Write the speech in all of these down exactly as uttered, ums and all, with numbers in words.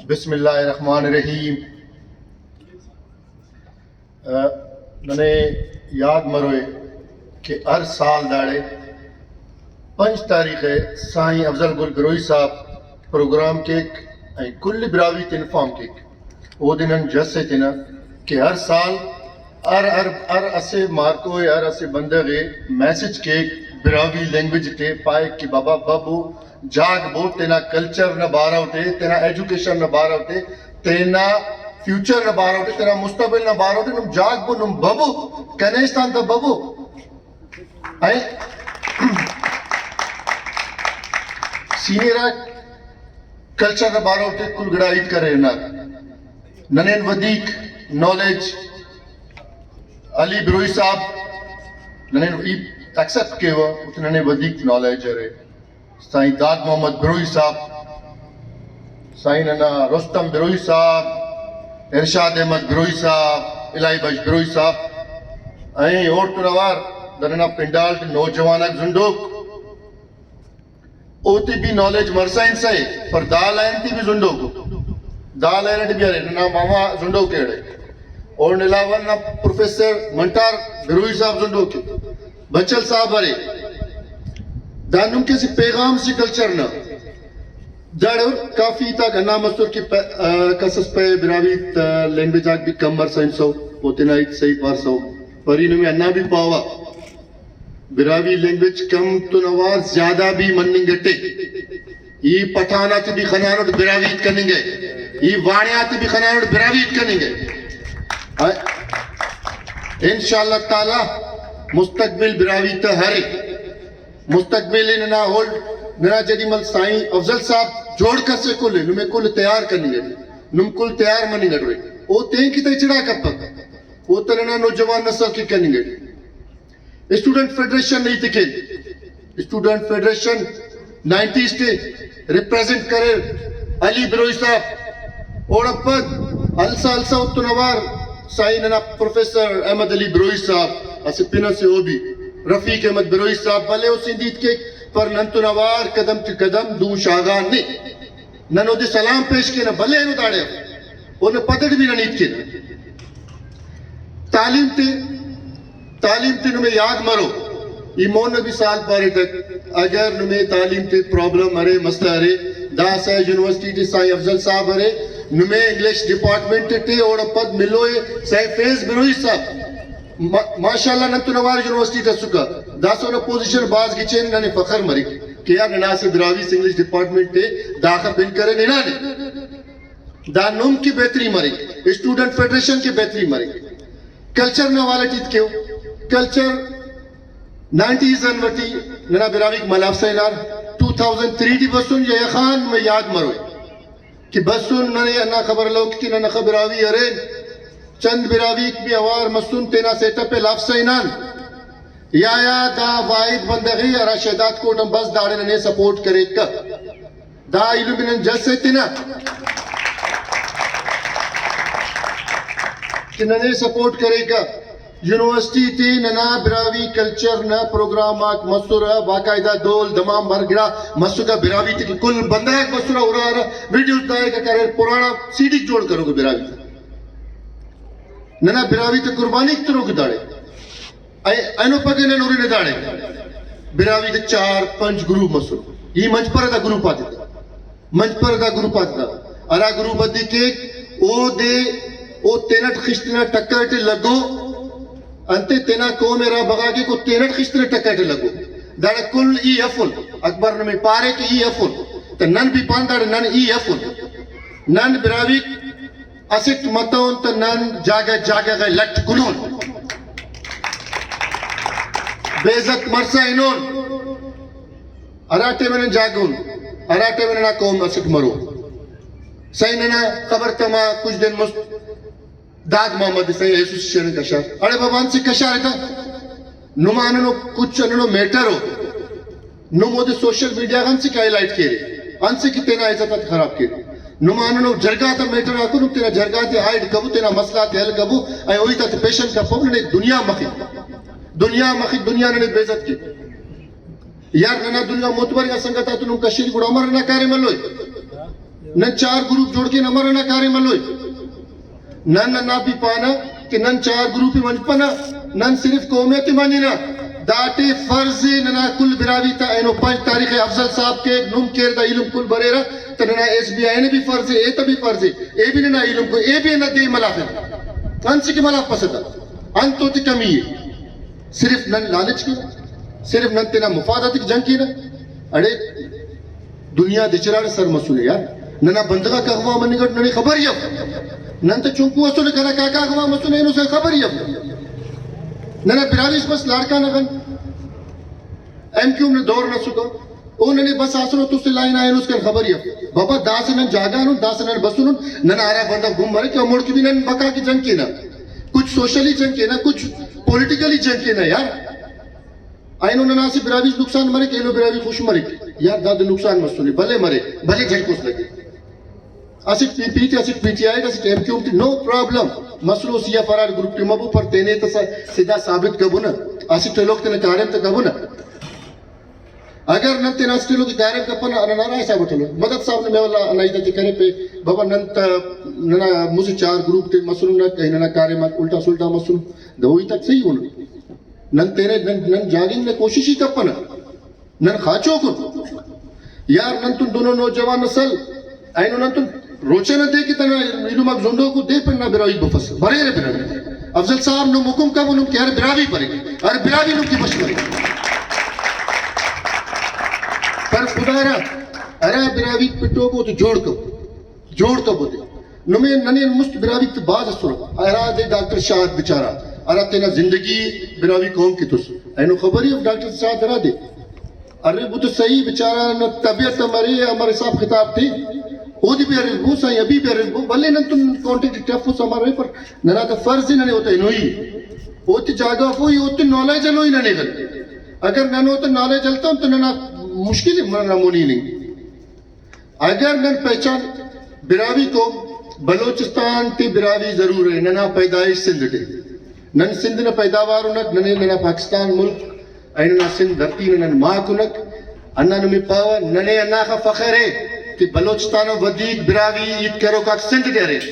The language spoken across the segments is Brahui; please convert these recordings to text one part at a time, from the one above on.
بسم اللہ الرحمن الرحیم۔ ننے یاد مروئے کہ ہر سال داڑے پنچ تاریخ ءِ سائیں افضل گل بروہی صاحب پروگرام کیک، کل براہوئی تے انفارم کیک۔ اودے نن جس ایتنہ کہ ہر سال ہر، ہر، ہر اسہ مارکو ءِ، ہر اسہ بندغ ءِ میسج کیک براہوئی لینگویج تے، پائک کہ بابا ببو، جاگ بو، تینا کلچر نا بارو ٹی، تینا ایجوکیشن نا بارو ٹی، تینا فیوچر نا بارو ٹی، تینا مستقبل نا بارو ٹی نم جاگ بو، نم ببو، کنے استان تا ببو۔ اے سینئر آک کلچر نا بارو ٹی کل گڑا ہیت کرے ہنار۔ ننین ودیک نالج علی بروہی صاحب ننے ای ایکسپٹ کیوہ، اوتے ننے ودیک نالج ارے۔ سائیں داد محمد بروہی صاحب، سائیں ننا رستم بروہی صاحب، ارشاد احمد بروہی صاحب، الہی بخش بروہی صاحب، ایں اوڑتون اوار دا ننا پنڈال ٹی نوجوان آک زندوک، اوتے بھی نالج مرسا انسا ءِ، پر دا لائن تے بھی زندوک ءُ۔ دا لائن اٹ بھی ارے، ننا ماما زندوک ءِ اڑے۔ اوڑان علاوہ ننا پروفیسر منٹار بروہی صاحب زندوک ءِ، بچل صاحب ارے۔ دا نم کسی پیغام سے کلچر نا۔ داڑے اور کافی تاک ہندا مستر کہ پ-، آ، کس اس پہ براہوئی تا لینگویج آک بھی کم مرسا انسو، او تینا ہیت صحیح پارسو۔ پری نمے ہندا بھی پاوہ۔ براہوئی لینگویج کم تون اوار زیادہ بھی مننگ اٹے۔ ای پٹھان آتے بھی خنانٹ براہوئی ہیت کننگ ءِ، ای واڑے آتے بھی خنانٹ براہوئی ہیت کننگ ءِ۔ انشاءاللہ تعالی مستقبل براہوئی تا ہرے۔ مستقبل ننا ہولڈ، ننا جدی مل سائیں افضل صاحب جوڑ کرسے کل، نمے کل تیار کننگ اٹے، نم کل تیار مننگ اٹے۔ او تین کی تہ چڑا کپک، او تہ ننا نوجوان نسل کے کننگ اٹے۔ اسٹوڈنٹ فیڈریشن نا ہیت ءِ کین۔ اسٹوڈنٹ فیڈریشن نائنٹیز ٹی ریپریزنٹ کریر علی بروہی صاحب۔ اوڑان پد ہلسا ہلسا اوتون اوار سائیں ننا پروفیسر احمد علی بروہی صاحب، اسہ پن اسے او بھی، رفیق احمد بروہی صاحب، بھلے او سندھ ہیت کیک، پر نن تون اوار قدم ٹی قدم دو شاغان نے۔ نن اودے سلام پیش کینہ، بھلے اینو داڑے اف، اونا پدٹ بھی نن ہیت کینہ۔ تعلیم تے، تعلیم تے نمے یاد مرو، ای مون نبی صاحب پاریٹک، اگر نمے تعلیم تے پرابلم ارے، مسئلہ ارے، داسہ یونیورسٹی ٹی سائیں افضل صاحب ارے، نمے انگلش ڈپارٹمنٹ ٹی اوڑان پد ملوئے سائیں فیض بروہی صاحب۔ ما-، ماشاءاللہ نن تون اوار یونیورسٹی ٹی اسکہ، داسہ اونا پوزیشن بھاز گچین، ننے فخر مریک کہ یار ننا اسہ براہوئی سے انگلش ڈپارٹمنٹ تے داخہ پن کرین ہنانے۔ دا نم کہ بہتری مریک، اسٹوڈنٹ فیڈریشن کہ بہتری مریک۔ کلچر نا حوالہ ٹی ہیت کیو، کلچر نائنٹیز آن وٹی ننا براہوئیک ملافسہ ہنار، ٹو تھاؤزنڈ تھری ٹی بسن یا یخان نمے یاد مروئے۔ کہ بسن، ننے ہندا خبر الو کہ نن اخہ براہوئی ارین، چند براہوئیک بھی اوار مسن تینا سیٹ اپ ءِ لافسہ ہنان۔ یا یا دا واحد بندغ ءِ ہرا شہداد کوٹ آن بس داڑے ننے سپورٹ کریکہ۔ دا ایلم نن جس ایتنہ کہ ننے سپورٹ کریکہ۔ یونیورسٹی ٹی ننا براہوئی کلچر نا پروگرام آک مسرہ، باقاعدہ ڈول دمام ہر گڑا مسکہ، براہوئی تے کہ کل بندغ آک مسرہ، ہرا ہرا ویڈیوز دائیکہ کریر، پرانا سی ڈی جوڑ کروکہ براہوئی تے۔ ننا براہوئی تے قربانیک تروکہ داڑے۔ اے-، اینو پگہ نن ہرنہ داڑے۔ براہوئی تے چار پنچ گروپ مسر۔ ای منجپرہ دا گروپ آتے تا۔ منجپرہ دا گروپ آتتا، ہرا گروپ آتے کیک، اودے او تینٹ خشت نا ٹکر ٹی لگو، انتے تینا قوم ءِ را بغا کیک، او تینٹ خشت نا ٹکر ٹی لگو۔ داڑا کل ای افن، اکبر نمے پارے کہ ای افن، تہ نن بھی پان داڑے نن ای افن۔ نن براہوئی اسٹ متون تہ نن جاگہ جاگہ غا لٹ کنون۔ بے عزت مرسا ہنون۔ ہرا ٹائم نن جاگہ ان، ہرا ٹائم ننا قوم اسٹ مرو۔ سائیں ننا خبر تما کچھ دن مست داد محمد سائیں ایسوسیشن کشار۔ اڑے بابا انت سے کشار تہ نما ہندنو کچھ ہندنو میٹر ہو۔ نم اودے سوشل میڈیا غا انت سے کہ ہائی لائٹ کیرے۔ انت سے کہ تینا عزت آتے خراب کیرے۔ نما ہندنو جرگہ تا میٹر آکو نم تینا جرگہ تے ہائیڈ کبو، تینا مسئلہ تے حل کبو، اے اوہی تا تے پیشن کپو، ننے دنیا مخی۔ دنیا مخی، دنیا ننے بے عزت کے۔ یار ننا دنیا معتبر انگا سنگت آتون نم کشری گڑا امر ننا کاریم الوئے۔ نن چار گروپ جوڑ کین، امر انا کاریم ملوئے۔ نن ہندا بھی پانہ کہ نن چار گروپ ہی منپنہ، نن صرف قومیت ہی مننہ۔ داٹی فرض ءِ ننا کل براہوئی تا، اینو پنچ تاریخ ءِ افضل صاحب کیک، نم کیر، دا ایلم کل بریرہ، تو ننا ایس بی آئی نے بھی فرض ءِ، اے تا بھی فرض ءِ، اے بھی ننا ایلم کو، اے بھی ننا دے ملافر۔ انت کہ ملافسہ تا، انت اوتے کمی ءِ۔ صرف نن لالچ کینہ، صرف نن تینا مفاد آتیک جنگ کینہ۔ اڑے دنیا دچراڑے سر مسنے یار، ننا بندغ آک اغوا مننگ اٹ ننے خبر ہی اف۔ نن تو چنکو اسنے، کنا کاکا اغوا مسنے، اینو سے خبر ہی اف۔ ننا براہوئی اس بس لاڑکانہ غن ایم کیو ایم نا دور نسکہ، او ننے بس آسرو تو سے لائن آئے، اس کن خبر ہی اف۔ بابا داسہ نن جاگہ ہنن، داسہ نن بسنن، نن ہرا بندغ گم مرے کہ مڑ کہ بھی نن بقا کہ جنگ کینہ، کچھ سوشلی جنگ کینہ، کچھ پولیٹیکلی جنگ کینہ یار۔ اینو ننا اسہ براہوئی نقصان مریک، ایلو براہوئی خوش مریک۔ یار دادے نقصان مسنے، بھلے مرے، بھلے جھلکوس لگے۔ اسٹ پی پی ٹی، اسٹ پی ٹی آئی ٹی، اسٹ ایم کیو ایم ٹی، نو پرابلم۔ مسلو C F R R group ٹی مبو، پر تینے تہ س-، سدھا ثابت کبو نا۔ اسٹ ایلوک تینا کاریم تہ کبو نا۔ اگر نن تینا اسٹ ایلوک کاریم کپنہ، ننا ہرا حساب اٹ ہلو۔ مدد صاحب نے میں واللہ نعید تے کرے پہ، بابا نن تہ، ننا مسہ چار گروپ تے مسلو نا، کہیں ننا کاریم آک الٹا سلٹا مسلو، دا وہی تک صحیح ہونا۔ نن تینے، نن، نن جاگنگ نا کوشش ہی کپنہ۔ نن خاچوکن۔ یار نن تون دنو نوجوان نسل، اینو نن تون روچہ نا دے کہ تینا ایلم آک زندوکو دے پن نا براہوئی بفس، بریرہ براہوئی۔ افضل صاحب نم حکم کبو نم کہ ہر براہوئی بریک، ہر براہوئی نم کہ بش مریک۔ پر خدا را ہرا براہوئی پٹوکو تو جوڑ کبو۔ جوڑ کبو تے۔ نمے ننے مست براہوئی تے بھاز اسرہ۔ ہرادے ڈاکٹر شاد بیچارہ، ہرا تینا زندگی براہوئی قوم کے تس۔ اینو خبر ہی اف ڈاکٹر شاد ہرادے۔ ارے وہ تو صحیح بیچارہ نا طبیعت ہم ارے، ہمارے حساب کتاب تے۔ او دی بھی ارے وہ سائیں ابھی بھی ارے وہ۔ بلے نن تم کانٹیکٹ ٹف اس ہمارے پر ننا تو فرض ہی ننے ہوتا ہنوئی۔ ہوتی جاگہ ہوئی، ہوتی نالج ہنوئی ننے غل۔ اگر نن ہوتا نالج ہلتا ہم تو ننا مشکل ہے، ننا مونی نہیں۔ اگر نن پہچان براہوئی قوم، بلوچستان ٹی براہوئی ضرور ءِ، ننا پیدائش سندھ ٹی، نن سندھ نا پیداوار انک، ننے ننا پاکستان ملک اینو نا سندھ دھرتی نا نن ماک انک۔ ہندا نمے پاوہ، ننے ہنداخہ فخر ءِ کہ بلوچستان آن ودیک براہوئی ہیت کروک آک سندھ ٹی اریر۔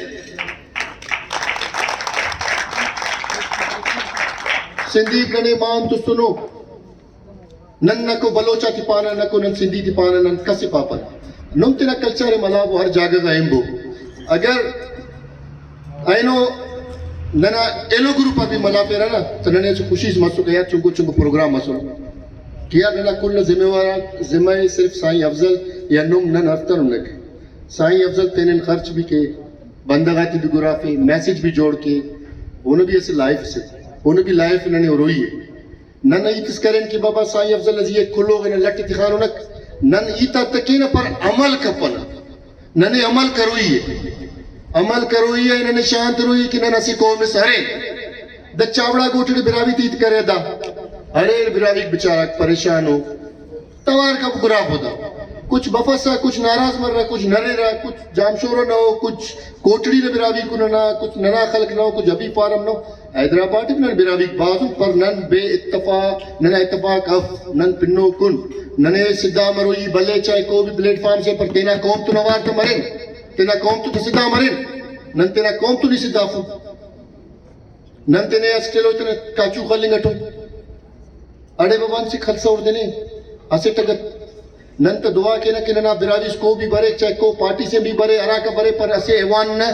سندھیک ننے مان تسنو۔ نن نکو بلوچ آتے پانہ، نکو نن سندھی تے پانہ، نن کس ءِ پاپہ۔ نم تینا کلچر ءِ ملابو، ہر جاگہ غا ہنبو۔ اگر اینو ننا ایلو گروپ آتے ملافرہ نا، تو ننے اسہ خوشی اس مسکہ یار، چنکو چنکو پروگرام مسنے کہ یار ننا کل نا ذمہ وار آک، ذمہ ءِ صرف سائیں افضل یا نم نن ہرفتننک۔ سائیں افضل تینن خرچ بھی کے، بندغ آتے بھی گرافے، میسج بھی جوڑ کے، اونا بھی اسہ لائف سے، اونا بھی لائف ننے ہروئی ءِ۔ نن ہیت اس کرین کہ بابا سائیں افضل نا زی آ کلوغ انا لٹ تخاننک، نن ہیت آ تکینہ پر عمل کپنہ۔ ننے عمل کروئی ءِ، عمل کروئی ءِ، ننے شان تروئی ءِ کہ نن اسہ قوم اس ارین۔ دا چاوڑا گوٹھ ٹی براہوئی تے ہیت کرے دا، اریر براہوئی بیچارہ پریشان ءُ۔ توار کب گرافو دا۔ کچھ بفسہ، کچھ ناراض مرہ، کچھ نررہ، کچھ جامشورو نہ ہو، کچھ کوٹڑی نا براہوئی کننہ، کچھ ننا خلق نہ ہو، کچھ ابھی فارم نہ ہو۔ حیدرآباد ٹی نن براہوئی بھاز ان، پر نن بے اتفاق، ننا اتفاق اف، نن پنوکن۔ ننے سدھا مروئی بلے، چاہے کوئی بھی پلیٹ فارم سے، پر تینا قوم تون اوار تہ مرین، تینا قوم تون تہ سدھا مرین، نن تینا قوم تون ہی سدھا افن۔ نن تینے اسٹ ایلو تینے کاچو خلنگ اٹو۔ اڑے بابا انت سے خلسہ اوڑدے نے اسٹ اگہ نن تہ دعا کینہ کہ ننا براہوئی اس کو بھی بریک، چاہے کو پارٹی سے بھی برے، ہراکا برے، پر اسہ ایوان نہ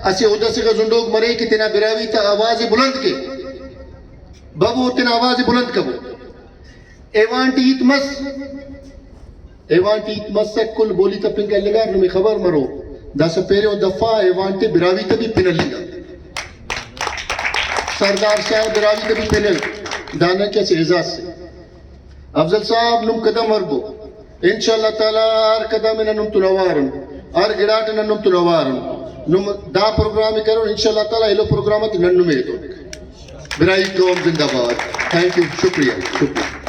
اسہ عہدہ سے غا زندوک مرے کہ تینا براہوئی تا آواز ءِ بلند کے۔ ببو تینا آواز ءِ بلند کبو۔ ایوان ٹی ہیت مس، ایوان ٹی ہیت مسک، کل بولی تپنگ کہ الگار، نمے خبر مرو، داسہ پیرو دفعہ ایوان ٹی براہوئی تا بھی پن الگا، سردار شاہ براہوئی تا بھی پن ال، دانا کہ اسہ اعزاز سے۔ افضل صاحب نم قدم ہربو، انشاءاللہ تعالی ہر قدم انا نم تون اوارن، ہر گڑاٹ انا نم تون اوارن، نم دا پروگرام ءِ کرون، انشاءاللہ تعالی ایلو پروگرام آتے نن نمے ایتون۔ براہوئی قوم زندہ باد۔ تھینک یو، شکریہ، شکریہ۔